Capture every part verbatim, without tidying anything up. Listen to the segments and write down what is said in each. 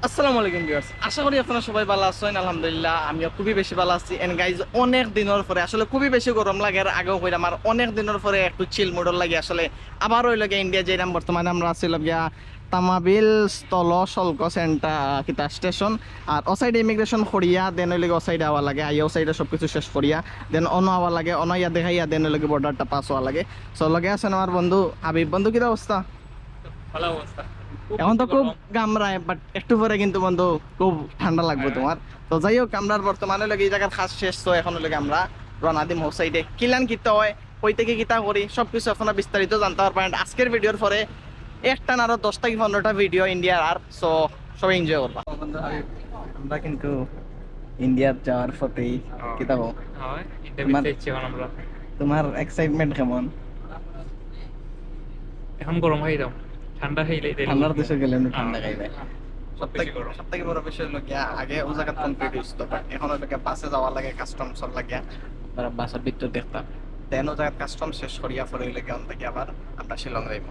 আসসালামু আলাইকুম ভিউয়ার্স, আশা করি আপনারা সবাই ভালো আছেন। আলহামদুলিল্লাহ, আমিও খুবই বেশি ভালো আছি। এন্ড গাইজ, অনেক দিনের পরে, আসলে খুবই বেশি গরম লাগে, আর আগেও কইলাম, আর অনেক দিনের পরে একটু চিল মুডর লাগে আসলে। আবার অইলো গিয়া ইন্ডিয়া যাইরাম। বর্তমানে আমরা আছি অইলো গিয়া তামাবিল স্থল শুল্ক সেন্টার, কিতা স্টেশন, আর ও সাইডে ইমিগ্রেশন করিয়া দেন অইলো গিয়া ও সাইডে আওয়া লাগে, আইয়া ও সাইডে সব কিছু শেষ করিয়া দেন অনো আওয়া লাগে, অনো আইয়া দেখাইয়া দেন অইলো গিয়া বর্ডারটা পাস হওয়া লাগে। সো লগে আছেন আমার বন্ধু হাবিব। বন্ধু, কিতা অবস্থা? ভালো অবস্থা। এখন তো খুব গামরায়, বাট একটু পরে কিন্তু বন্ধু খুব ঠান্ডা লাগবে তোমার। তো যাই হোক, আমরা বর্তমানে অইলো গিয়া এই জায়গার কাজ শেষ, তো এখন অইলো গিয়া আমরা রওনা দিমু ও সাইডে। কিলান কিতা হয়, কই থেকে কিতা করি, সবকিছু আপনারা বিস্তারিত জানতে পারবেন আজকের ভিডিওর পরে। একটা না আরো দশ থেকে পনেরোটা ভিডিও ইন্ডিয়ার, আর সো সবাই এনজয় করবা। বন্ধু হাবিব, আমরা কিন্তু ইন্ডিয়ার যাওয়ার পথেই। কিতা কও? হয়, ইন্ডিয়া তোমার- বিচে আইছি এখন আমরা। তোমার এক্সাইটমেন্ট কেমন? এখন গরম খাইতাম, ঠান্ডা খাইলে দেরি ঠান্ডার করবো। দেশে গেলে না হ্যাঁ। ঠান্ডা খাইবে। সব বেশি থেকে গরম। সব থেকে বড় বিষয় অইলো গিয়া আগে ও জায়গা কমপ্লিট হইছিল, বাট এখন অইলো গিয়া বাসে যাওয়া লাগে, কাস্টমস লাগে। আমরা বাসের ভিতরে দেখতাম, দেন ও জায়গা কাস্টমস শেষ করিয়া পরে অইলো গিয়া অন থেকে আবার আমরা শিলং যাইব।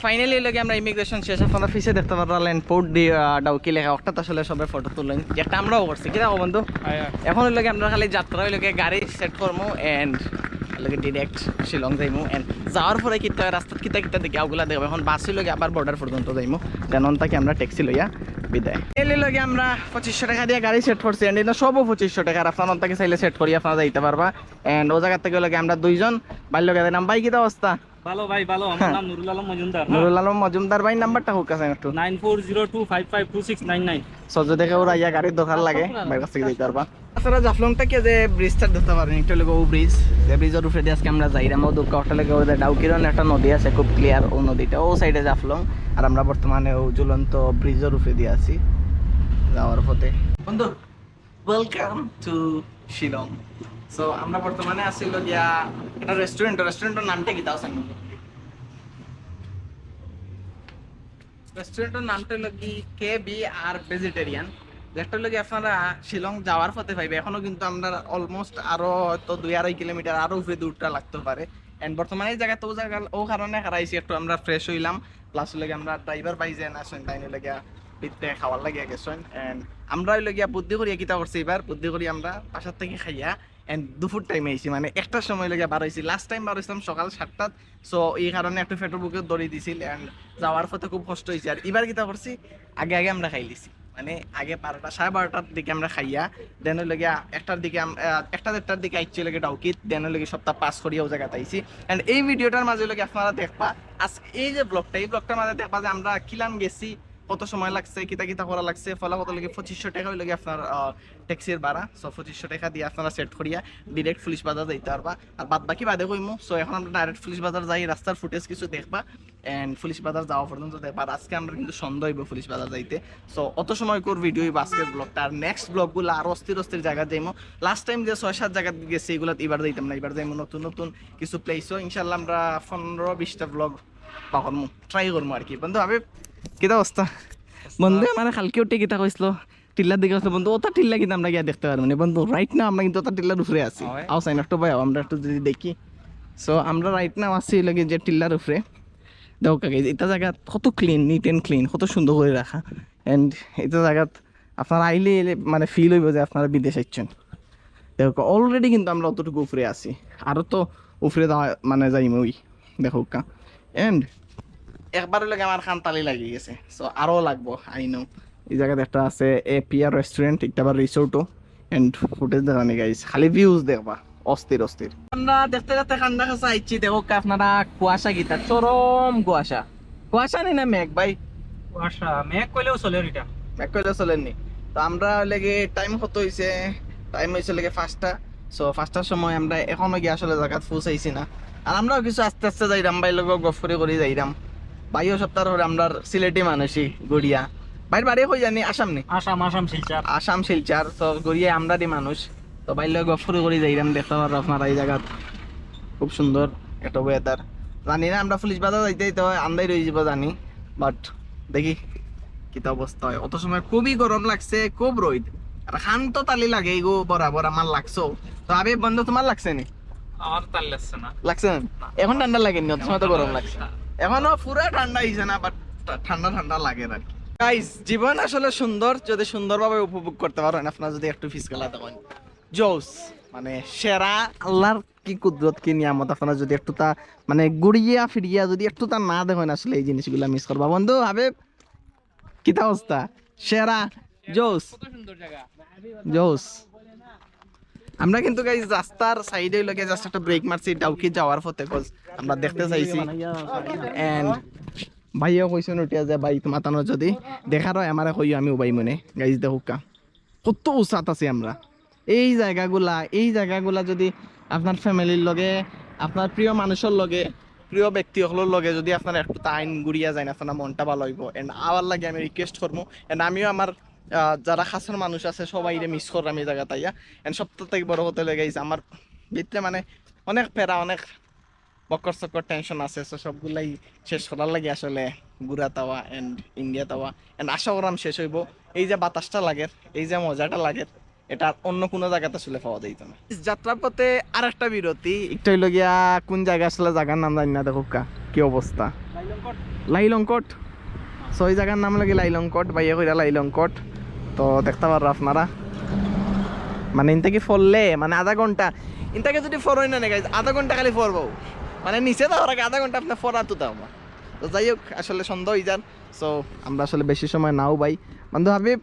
ফাইনালি অইলো গিয়া আমরা ইমিগ্রেশন শেষ। আপনারা পিছে দেখতে পাররা ল্যান্ড পোর্ট দি, আহ, ডাউকি লেখা, অর্থাৎ আসলে সবে ফটো তুলেন, যেটা আমরাও করছি। কিতা কও বন্ধু? হ্যাঁ, হ্যাঁ। এখন অইলো গিয়া আমরা খালি যাত্রা অইলো গিয়া গাড়ি সেট করমু এন্ড অইলো গিয়া ডিরেক্ট শিলং যাইমু। এন্ড যাওয়ার পরে কিতা হয়, রাস্তাত কিতা কিতা দেখি ওগুলা দেখবো। এখন বাস অইলো গিয়া আবার বর্ডার পর্যন্ত যাইমু, দেন অন থাকি আমরা ট্যাক্সি লইয়া বিদায়। এই অইলো গিয়া আমরা পঁচিশশো টাকা দিয়া গাড়ি সেট করছি, এন্ড এটা সবও পঁচিশশো টাকা। আর আপনারা অন থাকি চাইলে সেট করি আপনারা যাইতে পারবা। এন্ড ও জায়গা থেকে অইলো গিয়া আমরা দুইজন বাইর লগে যাইলাম। ভাই, কিতা অবস্থা? ভালো ভাই, ভালো। আমার নাম নুরুল আলম মজুমদার। হ্যাঁ। নুরুল আলম মজুমদার ভাই, নাম্বারটা হোক আছে একটু। Nine four zero two five five two six nine nine. সহ্য দেখে ওরা ইয়া গাড়ির দরকার লাগে, ভাইর কাছ থেকে দিতে পারবা। তাছাড়া জাফলং থেকে যে ব্রিজটা দেখতে পারেন, একটা অইলো গিয়া ও ব্রিজ, যে ব্রিজের উপরে দিয়ে আজকে আমরা যাইরাম। ও দুঃখ একটা অইলো গিয়া ওদের ডাউকির অনে একটা নদী আছে খুব ক্লিয়ার, ও নদীটা ও সাইডে জাফলং। আর আমরা বর্তমানে ও ঝুলন্ত ব্রিজের উপরে দিয়ে আছি যাওয়ার পথে। বন্ধু, ওয়েলকাম টু শিলং। সো আমরা বর্তমানে আছি অইলো গিয়া একটা রেস্টুরেন্ট। রেস্টুরেন্টের নামটা কিতা আছে? রেস্টুরেন্টের নামটা অইলো গিয়া কে বি আর ভেজিটেরিয়ান, যেটা অইলো গিয়া আপনারা শিলং যাওয়ার পথে পাইবা। এখনো কিন্তু আমরা অলমোস্ট আরো হয়তো দুই আড়াই কিলোমিটার আরো উপরে দূরটা লাগতে পারে। এন্ড বর্তমানে এই জায়গাতে ও জায়গা ও কারণে হারাইছি, একটু আমরা ফ্রেশ হইলাম। প্লাস অইলো গিয়া আমরা ড্রাইভার ভাই যে আছেন, তাইন অইলো গিয়া ভিতরে খাওয়ার লাগিয়া গেছেন। এন্ড আমরা অইলো গিয়া বুদ্ধি করিয়া কিতা করছি, এবার বুদ্ধি করি আমরা বাসার থেকে খাইয়া এন্ড দুপুর টাইমে আইছি, মানে একটার সময় অইলো গিয়া বার হইছি। লাস্ট টাইম বার হইছিলাম সকাল সাতটাত। সো এই কারণে একটু পেটর ভুকে ধরি দিছিল, এন্ড যাওয়ার পথে খুব কষ্ট হইছে। আর এবার কিতা করছি, আগে আগে আমরা খাইলিছি, মানে আগে বারোটা, সাড়ে বারোটার দিকে আমরা খাইয়া দেন অইলো গিয়া একটার দিকে আম-, আহ, একটা দেড়টার দিকে আইছি অইলো গিয়া ডাউকিত, দেন অইলো গিয়া সবটা পাস করিয়া ও জায়গাত আইছি। এন্ড এই ভিডিওটার মাঝে অইলো গিয়া আপনারা দেখবা আজ এই যে ব্লগটা, এই ব্লগটার মাঝে দেখবা যে আমরা কিলান গেছি, কত সময় লাগছে, কিতা কিতা করা লাগছে। ফলা কত লাগে? পঁচিশশো টাকা অইলো গিয়া আপনার, আহ, ট্যাক্সির ভাড়া। সো পঁচিশশো টাকা দিয়া আপনারা সেট করিয়া ডিরেক্ট পুলিশ বাজার যাইতে পারবা। আর বাদ বাকি বাদে কইমু। সো এখন আমরা ডাইরেক্ট পুলিশ বাজার যাই, রাস্তার ফুটেজ কিছু দেখবা, এন্ড পুলিশ বাজার যাওয়া পর্যন্ত দেখবা। আর আজকে আমরা কিন্তু সন্ধ্যা হইব পুলিশ বাজার যাইতে। সো অত সময় কর ভিডিও হইব আজকের ব্লগটা। আর নেক্সট ব্লগগুলো আরো অস্থির অস্থির জায়গা যাইমু। লাস্ট টাইম যে ছয় সাত জায়গা গেছি, এগুলো এবার যাইতাম না, এবার যাইমু নতুন নতুন কিছু প্লেসও। ইনশাল্লাহ আমরা পনেরো বিশটা ব্লগ বা করমু, ট্রাই করমু আর কি। বন্ধু হাবিব, কিতা অবস্থা? বন্ধু আমার কালকে উঠে কিতা কইছিল, টিল্লার দিকে আসলে বন্ধু, ওটা টিল্লা কিন্তু আমরা গিয়া দেখতে পারবো না বন্ধু। রাইট নাও আমরা কিন্তু ওটা টিল্লার উপরে আছি। আও সাইন একটু ভাই, আমরা একটু যদি দেখি। সো আমরা রাইট নাও আছি অইলো গিয়া যে টিল্লার উপরে। দেখো কাকে, এটা জায়গা কত ক্লিন, নিট এন্ড ক্লিন, কত সুন্দর করে রাখা। এন্ড এটা জায়গা আপনারা আইলে, আইলে মানে ফিল হইব যে আপনারা বিদেশ আইছেন। দেখো অলরেডি কিন্তু আমরা অতটুকু উপরে আছি, আরো তো উপরে যাওয়া মানে যাইমই। দেখো কা, এন্ড একবার অইলো গিয়া আমার কান তালি লাগি গেছে, সো আরো লাগবো। আই নো, এই জায়গাতে একটা আছে এপিআর রেস্টুরেন্ট, একটা আবার রিসোর্টও। এন্ড ফুটেজ দেখানি গাইস, খালি ভিউজ দেখবা, অস্থির অস্থির। আমরা দেখতে দেখতে কান্দা কাছে আইছি। দেখো কা আপনারা, কুয়াশা কিতা, চরম কুয়াশা। কুয়াশা নি না মেঘ ভাই? কুয়াশা, মেঘ কইলেও চলে এটা। মেঘ কইলেও চলেনি। তো আমরা অইলো গিয়া টাইম কত হইছে? টাইম হইছে অইলো গিয়া পাঁচটা। সো পাঁচটার সময় আমরা এখনো গিয়া আসলে জায়গাত পৌঁছাইছি না। আর আমরাও কিছু আস্তে আস্তে যাইরাম, ভাইর লগে গফ করি করি যাইরাম। ভাইও সপ্তাহ পরে আমরার সিলেটি মানুষই গড়িয়া। ভাইর বাড়ি কই জানি? আসাম নি? আসাম, আসাম শিলচর। আসাম শিলচর। তো গড়িয়া আমরারই মানুষ। তো ভাইর লগে গফ করি করি যাইরাম, দেখতে পাররা আপনারা এই জায়গাত খুব সুন্দর একটা ওয়েদার। জানি না আমরা পুলিশ বাজার যাইতে যাইতে হয় আন্দাই রয়ে যাবো জানি, বাট দেখি কিতা অবস্থা হয়। অত সময় খুবই গরম লাগছে, খুব রইদ। আর কান তো তালি লাগে এগো বরাবর আমার লাগছেও। তো আবে বন্ধু, তোমার লাগছে নি? আমার তাল লাগছে না। লাগছে না? এখন ঠান্ডা লাগেনি, অত সময় তো গরম লাগছে। এখনো পুরা ঠান্ডা হইছে না, বাট ঠান্ডা ঠান্ডা লাগে আর কি। গাইস, জীবন আসলে সুন্দর যদি সুন্দরভাবে উপভোগ করতে পারেন, আপনারা যদি একটু ফিসকালা দেখেন, জোস, মানে সেরা। আল্লাহর কি কুদরত, কি নিয়ামত, আপনারা যদি একটু তা মানে ঘুরিয়া ফিরিয়া যদি একটু তা না দেখেন, আসলে এই জিনিসগুলা মিস করবা। বন্ধু হাবিব, কিতা অবস্থা? সেরা, জোস, জোস। আমরা কিন্তু গাইস রাস্তার সাইডে লগে জাস্ট একটা ব্রেক মারছি ডাউকি যাওয়ার পথে, কজ আমরা দেখতে চাইছি। এন্ড ভাইও কইছেন উঠিয়া যে ভাই তোমার তানো যদি দেখার হয় আমারে কইও, আমি উবাই মনে। গাইস দেখুক্কা, কত উচাত আছি আমরা। এই জায়গাগুলা, এই জায়গাগুলা যদি আপনার ফ্যামিলির লগে, আপনার প্রিয় মানুষের লগে, প্রিয় ব্যক্তি অকলর লগে যদি আপনারা একটু তাইন ঘুরিয়া যাইন, আপনার মনটা ভালা অইবো। এন্ড আবার লাগি আমি রিকোয়েস্ট করমু, এন্ড আমিও আমার, আহ, যারা খাসর মানুষ আছে সবাইরে মিস কররাম এই জাগাত আইয়া। এন্ড সবথেকে বড় কথা অইলো গাইস, আমার ভিতরে মানে অনেক প্যারা, অনেক বকর চক্কর টেনশন আছে, so সবগুলাই শেষ করার লাগি আসলে ঘুরাত আওয়া এন্ড ইন্ডিয়াত আওয়া। এন্ড আশা করাম শেষ অইবো। এই যে বাতাসটা লাগের, এই যে মজাটা লাগের, এটা আর অন্য কোনো জাগাত আসলে পাওয়া যাইতো না। যাত্রাপথে আর একটা বিরতি, একটা অইলো গিয়া কোন জাগা, আসলে জাগার নাম জানি না, দেখুক্কা কি অবস্থা। লাইলংকট। সো এই জাগার নাম লাগে লাইলংকট, ভাইয়ে কইরা লাইলংকট। তো দেখতা পাররা আপনারা, মানে ইন থাকি ফরলে মানে আধা ঘন্টা, ইন থাকি যদি ফরই না গাইস, আধা ঘন্টা খালি ফরবো, মানে নিচে যাওয়ার আগে আধা ঘন্টা আপনার ফরাতো দাও। তো যাই হোক, আসলে সন্ধ্যা অই যার, সো আমরা আসলে বেশি সময় নাও ভাই। বন্ধু হাবিব,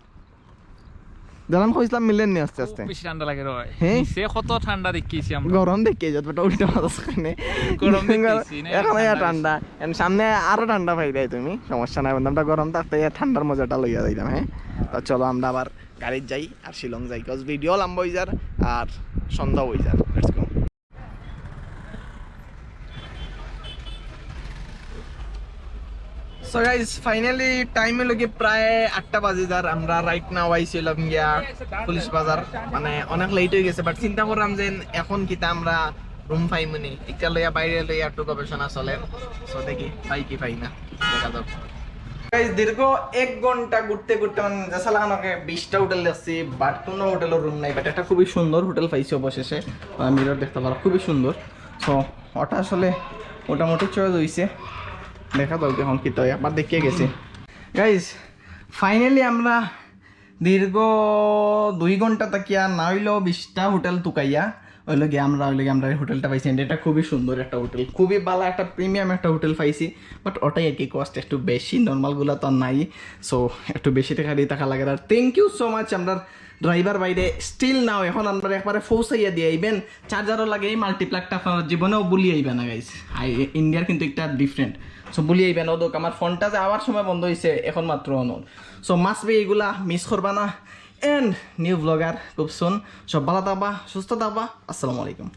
জানাম কইছিলাম মিলেন নি আস্তে আস্তে। খুব বেশি ঠান্ডা লাগে রে ভাই। হ্যাঁ? নিচে কত ঠান্ডা দেখিয়েছি আমরা। গরম দেখিয়ে যাত, but উল্টা মাথার কানে। গরম দেখিয়েছি, না, এখন ঠান্ডা ঠান্ডা। And সামনে আরো ঠান্ডা পাইবায় তুমি, সমস্যা নাই বন্ধু। আমরা গরম থাকতে এই ঠান্ডার মজাটা লইয়া যাইতাম, হ্যাঁ? তো চলো আমরা আবার গাড়িত যাই আর শিলং যাই, কজ ভিডিও লম্বা অই যার আর সন্ধ্যা অই যার। Let's go. So guys, finally time অইলো গিয়া প্রায় আটটা বাজে যার। আমরা right now আইছি অইলাম গিয়া পুলিশ বাজার, মানে অনেক লেট অই গেছে, but চিন্তা করলাম যে এখন কিতা আমরা রুম পাইমুনি, একটা লইয়া বাইরে লইয়া একটু গবেষণা চলে। So দেখি পাই কি পাই না, দেখা যাক। গাইস, দীর্ঘ এক ঘন্টা ঘুরতে ঘুরতে মানে যেসা লাগানো বিশটা হোটেল দেখছি, but কোনো হোটেলের রুম নাই। But একটা খুবই সুন্দর হোটেল পাইছি অবশেষে, মিরর দেখতে পারো, খুবই সুন্দর। সো ওটা আসলে মোটামুটি চয়েস অইছে, দেখা যাক এখন কিতা অয়, একবার দেখিয়া গেছি। গাইস, ফাইনালি আমরা দীর্ঘ দুই ঘন্টা থাকিয়া না অইলেও বিশটা হোটেল তুকাইয়া অইলো গিয়া আমরা, অইলো গিয়া আমরা এই হোটেলটা পাইছি। And এটা খুবই সুন্দর একটা হোটেল, খুবই ভালা একটা প্রিমিয়াম একটা হোটেল পাইছি। But ওটাই আর কি, কস্ট একটু বেশি, নর্মালগুলা তো আর নাই, সো একটু বেশি টেকা দি থাকা লাগে। আর thank you so much আমরার ড্রাইভার ভাইরে। Still now এখন আমরারে একবারে পৌঁছাইয়া দিয়া আইবেন। চার্জারও লাগে, এই মাল্টিপ্লাগটা আপনারা জীবনেও ভুলি আইবা না গাইস। ইন্ডিয়ার কিন্তু একটা ডিফারেন্ট, সো ভুলি আইবা না। ওদক আমার ফোনটা যে আওয়ার সময় বন্ধ অইছে, এখন মাত্র on or. So must be এগুলা মিস করবা না। And new vlogger খুব সুন। সব ভালা থাকবা, সুস্থ থাকবা। আসসালামু আলাইকুম।